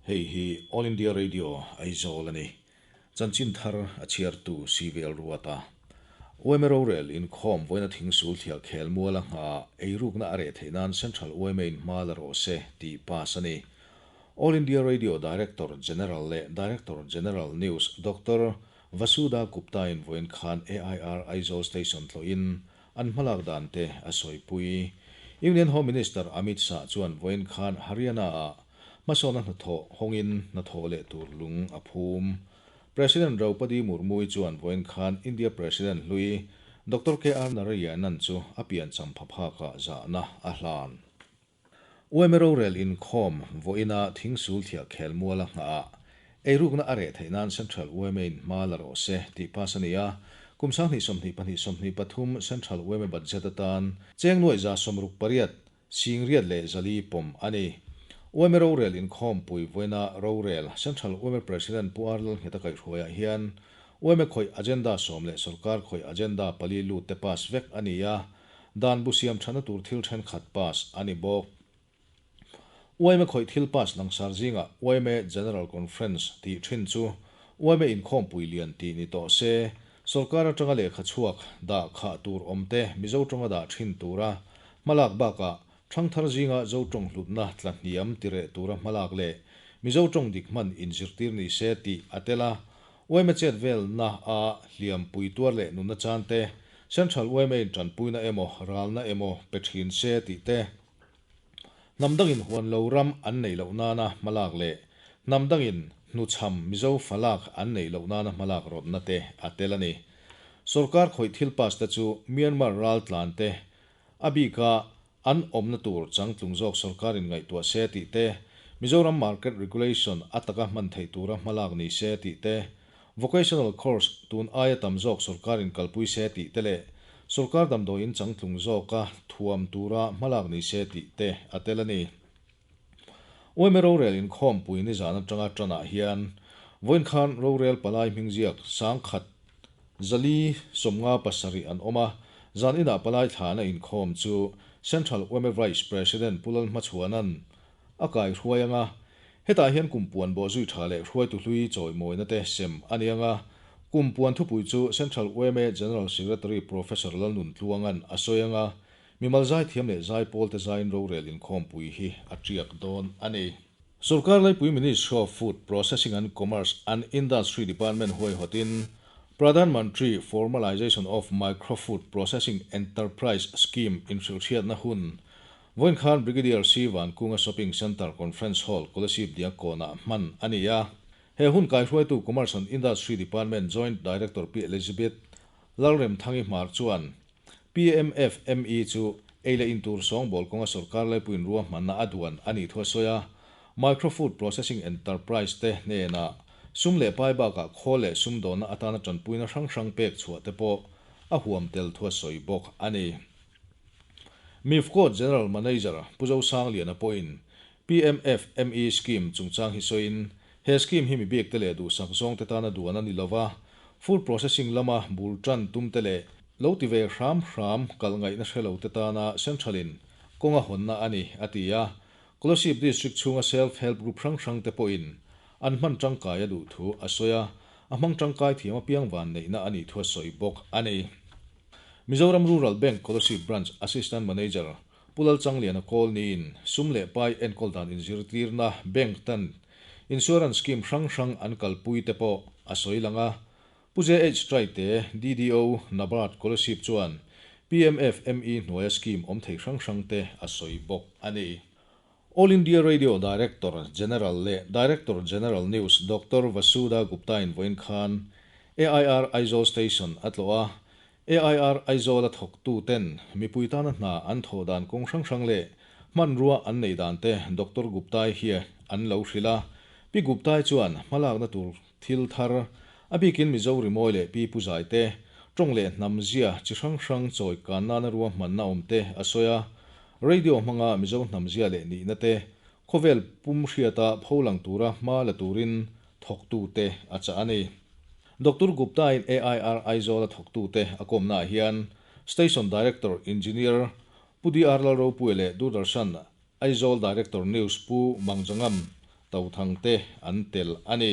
Hei hi All India Radio, Aizawl a ni. Chanchin thar a chhiartu CVL Ruata. Yma rorel inkhawm vawiina thingsul thiah khel mual a nghah eirukna a reh theih nan Central yma in hma la rawh se tih pass a ni. All India Radio Director General leh Director General News Doctor Vasudha Gupta in vawiin khan AIR Aizawl Station tlawhin an hmalak dan te a sawipui. Union Home Minister Amit Shah chuan vawiin khan Haryana ah Hmasawnna hnathawh hawngin hnathawh leh tur lung a phum. President Draupadi Murmu-i chuan vawiin khan India President hlui Doctor KR Narayanan chu a piancham phaphakah zahna a hlan. Yma rorel inkhawm vawiina thingsul thiah khelmual a nghah ah eirukna a reh theih nan Central yma in hma la rawh se tih pass a ni a, kum 2022 23 Central yma budget atan cheng nuaih 68 404 pawm a ni. Yma rorel inkhawmpui vawiina rorel Central yma President Pu R Lalngheta kaihhruaiah hian yma khawih agenda sawm leh sorkar khawih agenda pali lut te pass vek a ni a, dan bu siam thana tur thil thenkhat pass a ni bawk. Yma khawih thil pass langsar zingah yma General Conference tih thin chu yma inkhawmpui lian tih ni tawh se, sorkar atanga lehkha chhuak dah khah tur awm te Mizo tawnga dah thin tura Hmalak bakah Thangthar zinga Zo tawng hlutna tla hniam ti reh tura hmalak leh Mizo tawng dik hman inzirtir ni se tih a tel a. Yma chet velna a hliam pui tuar leh nunna chan te, Central yma in tanpuina emaw ralna emaw pe thin se tih te, hnam dangin huan lo ram an neih loh nana hmalak leh hnam dangin hnuchham Mizo falak an neih loh nana hmalak rawtna te a tel a ni. Sorkar khawih thil pass te chu Myanmar raltlan te A bika an awmna tur changtlung zawk sorkarin ngaihtuah se tih te, Mizoram Market Regulation a taka hman theih tura hmalak ni se tih te, Vocational Course tun aia tam zawk sorkarin kalpui se tih te leh sorkar damdawiin changtlung zawka thuam tura hmalak ni se tih te a tel a ni. Yma rorel inkhawmpui nizan atanga tanah hian vawiin khan rorel palai hming ziak 1457 an awm a, zan inah palai thlahna inkhawm chu Central yma Vice President Pu Lalhmachhuana'n a kaihruai ang a, hetah hian kum puan bawhzui tha leh hruaitu hlui chawimawina te sem a ni ang a, kum puan thupui chu Central yma General Secretary Professor Lalnuntluanga'n a sawi ang a, Mimal zaithiam leh zaipawlte zaiin rorel inkhawmpui hi a tiak dawn a ni. Sorkar Laipui Ministry of Food Processing and Commerce and Industry Department huaihawtin Pradhan Mantri Formalization of Micro Food Processing Enterprise Scheme inhrilhhriatna hun vawiin khan Brigadier C Vankunga Shopping Centre Conference Hall, Kolasib Diakkawnah hman a ni a. He hun kaihruaitu Commerce and Industry Department Joint Director Pi Elizabeth Lalremthangi Hmar chuan PMFME chu ei leh in tur sawngbawl kawnga sorkar laipuiin ruahmanna a duan a nih thu a sawi a, Micro Food Processing Enterprise te hnenah sum leh pai bakah khawl leh sumdawnna atana tanpuina hrang hrang pek chhuah te pawh a huam tel thu a sawi bawk a ni. MIFCO General Manager Pu Zosangliana pawhin PMFME scheme chungchang hi sawiin, he scheme hi mi bik te leh duhsak zawng te tana duan a ni lova, food processing lama bul tan tum te leh lo ti ve hram hram kalh ngaihna hre lo te tana Central in kawng a hawnna a ni, a ti a. Kolasib District chhunga Self Help Group hrang hrang te pawhin an hman tangkai a duh thu a sawi a, a hmang tangkai thiam apiang vanneihna a nih thu a sawi bawk a ni. Mizoram Rural Bank Kolasib Branch Assistant Manager Pu Lalchangliana kawl niin sum leh pai enkawl dan inzirtirna bank tan insurance scheme hrang hrang an kalpui te pawh a sawi lang a. Pu JH Traite, DDO, NABARD Kolasib chuan PMFME hnuaia scheme awm thei hrang hrang te a sawi bawk a ni. All India Radio Director General leh Director General News Doctor Vasudha Gupta-in vawiin khan AIR Aizawl Station a tlawh a, AIR Aizawl a thawktu ten mipui tana hna an thawh dan kawng hrang hrang leh hmanrua an neih dan te Doctor Guptai hi an lo hrilh a. Pi Guptai chuan hmalakna tur thil thar, a bikin Mizo rimawi leh Pi Puzai te, tawng leh hnam zia chi hrang hrang chawi kan nana ruahmanna awm te a sawi a. Radio hmanga Mizo hnam zia leh nihna te khawvel pum hriata pholang tura hma la turin thawktute a chah a ni. Doctor Gupta-in AIR Aizawl-a thawktute a kawmnaah hian Station Director Engineer Pu DR Lalropuia leh Doordarshan Aizawl Director News Pu Mangjangam Tothang te an tel a ni.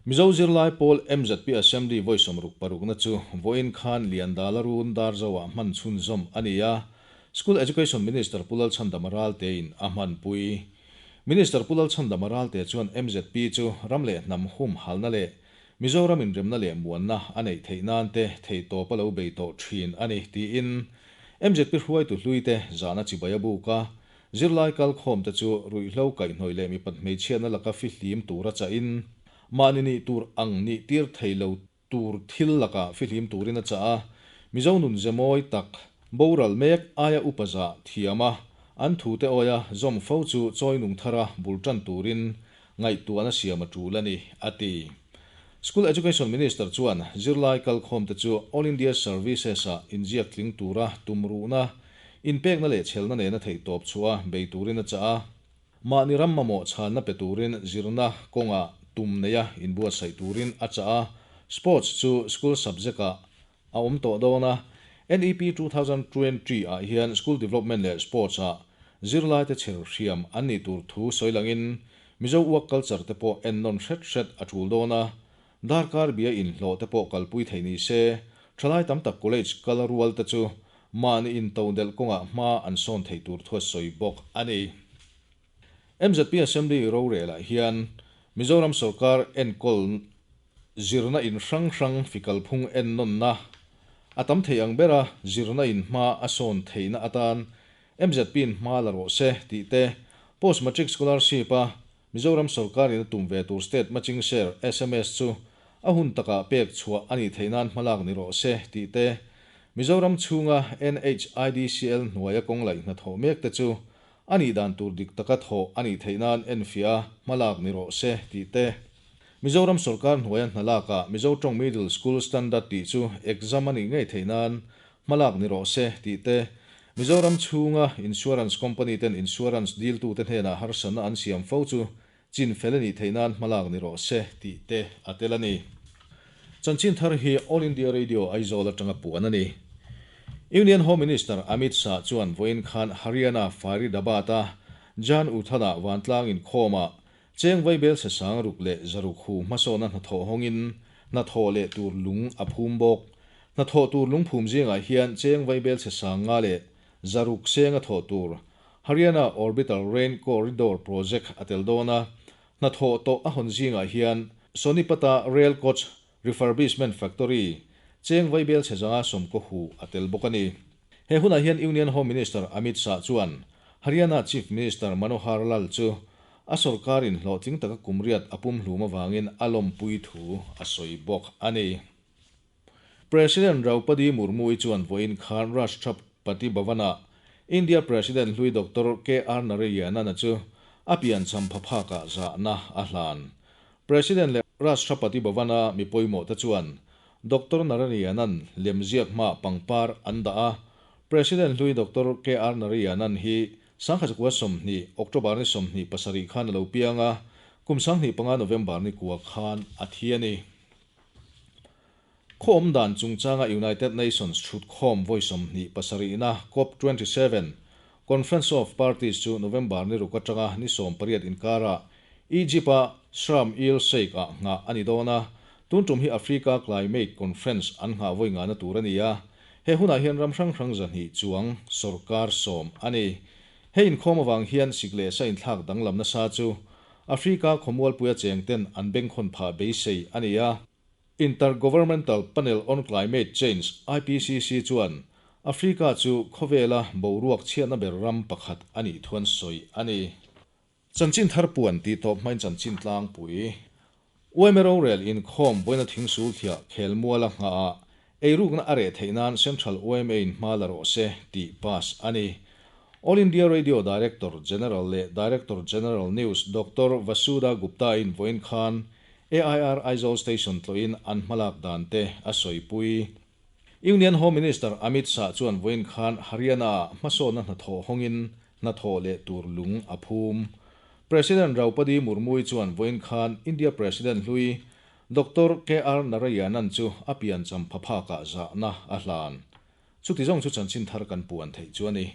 Mizo Zirlai Pawl mzp Assembly vawi 66 na chu vawiin khan Liandala Run Darzo-ah hman chhunzawm a ni a, School Education Minister Pu Lalchhandama Ralte-in a hmanpui. Minister Pu Lalchhandama Ralte chuan mzp chu ram leh hnam humhalna leh Mizoram inremna leh muanna a neih theih nan te theihtawp a lo bei tawh thin a ni tiin mzp hruaitu hluite zahna chibai a buk a, zirlai kalkhawmte chu ruihhlo kaihhnawih leh mipat hmeichhiatna laka fihlim tura chahin mahni nih tur ang nih tir thei lo tur thil laka fihlim turin a chah a, Mizo nun ze mawi tak boral mek aia upa zah thiam a, an thute awia zawm fo chu chawi nung thara bul tan turin ngaihtuahna siam a tul a ni, a ti. School Education Minister chuan zirlai kalkhawmte chu All India Services-ah inziak tling tura tumruhna, inpekna leh chhelna nena theihtawp chhuah a bei turin a chah a. Mahni ram mamawh chhanna pe turin zirna kawngah tum neia inbuatsaih turin a chah a, Sports chu school subject-ah a awm tawh dawn a, NEP 2020 ah hian School Development leh Sports ah zirlaite chher hriam an nih tur thu sawi langin Mizo uak culture te pawh ennawn hret hret a tul dawn a, darkar bia inhlawh te pawh kalpui theih ni se, thalai tam tak college kal rual te chu mahni intodelh kawngah hma an sawn theih tur thu a sawi bawk a ni. Mzp Assembly rorelah hian Mizoram sorkar enkawl Zirna in hrang hrang fikalphung ennawnna a tam thei ang bera zirna in hma a sawn theihna atan mzp in hma la rawh se tih te, Post Matric Scholarship a Mizoram sorkar in a tum ve tur State Matching Share, sms, chu a hun takah pek chhuah a nih theih nan hmalak ni rawh se tih te, Mizoram chhunga NHIDCL hnuaia kawng laih hnathawh mek te chu a nih dan tur dik taka thawh a nih theih nan enfiah a hmalak ni rawh se tih te, Mizoram sorkar hnuaia hna lakah Mizo tawng Middle School Standard tih chu exam a nih ngei theih nan hmalak ni rawh se tih te, Mizoram chhunga Insurance Company ten Insurance diltute hnenah harsatna an siam fo chu chin fel a nih theih nan hmalak ni rawh se tih te a tel a ni. Chanchin thar hi All India Radio Aizawl atanga puan a ni. Union Home Minister Amit Shah chuan vawiin khan Haryana Faridabad-a Jan Uthana vantlang inkhawmah Cheng vaibel se sang ruk leh zaruk hu hmasawna hnathawh hawngin hnathawh leh tur lung a phum bawk. Hnathawh tur lungphum zingah hian cheng vaibel se sang nga leh zaruk seng a thawh tur Haryana Orbital Rain Corridor Project a tel dawn a. Hnathawh tawh a hawn zingah hian Sonipat-a Rail Coach Refurbishment Factory cheng vaibel chhe zanga sawmkaw hu a tel bawk a ni. He hunah hian Union Home Minister Amit Shah chuan Haryana Chief Minister Manohar Lal chu a sorkarin hlawhtling taka kum riat a pumhlum avangin a lawmpui thu a sawi bawk a ni. President Draupadi Murmu-i chuan vawiin khan Rashtrapati Bhavan-ah India President hlui Doctor KR Narayanan-a chu a piancham phaphakah zahna a hlan. President leh Rashtrapati Bhavan-a mi pawimawhte chuan Doctor Narayanan lemziak hmaah pangpar an dah a, President hlui Doctor KR Narayanan hi 1920, October ni 27 khan a lo piang a, kum 2005 November ni kua khan a thi a ni. Khaw awm dan chungchanga United Nations thutkhawm vawi 27na Cop 27 Conference of Parties chu November ni ruk atanga ni 18 inkarah Egypt-a Sharm El Sheikh-ah nghah a ni dawn a, tun tum hi Africa Climate Conference an nghah vawi ngahna tur a ni a, he hunah hian ram hrang hrang 200 chuang sawrkar sawm a ni. He inkhawm avang hian sik leh sa inthlak danglam nasa chu Africa khawmualpuia cheng ten an bengkhawn phah beisei a ni a. Intergovernmental Panel on Climate Change, IPCC, chuan Africa chu khawvela boruak chhiatna ber ram pakhat a nih thuan sawi a ni. Chanchin thar puan tih tawp hmain chanchin tlangpui. Yma rorel inkhawm vawiina thingsul thiah khelmual a nghah ah eirukna a reh theih nan Central yma in hma la rawh se tih pass a ni. All India Radio Director General leh Director General News Doctor Vasudha Gupta in vawiin khan AIR Aizawl Station tlawhin an hmalak dan te a sawipui. Union Home Minister Amit Shah chuan vawiin khan Haryana-ah hmasawnna hnathawh hawngin hnathawh leh tur lung a phum. President Draupadi Murmu-i chuan vawiin khan India President hlui Doctor KR Narayanan chu a piancham phaphakah zahna a hlan. Chuti zawng chu chanchin thar kan puan theih chu a ni.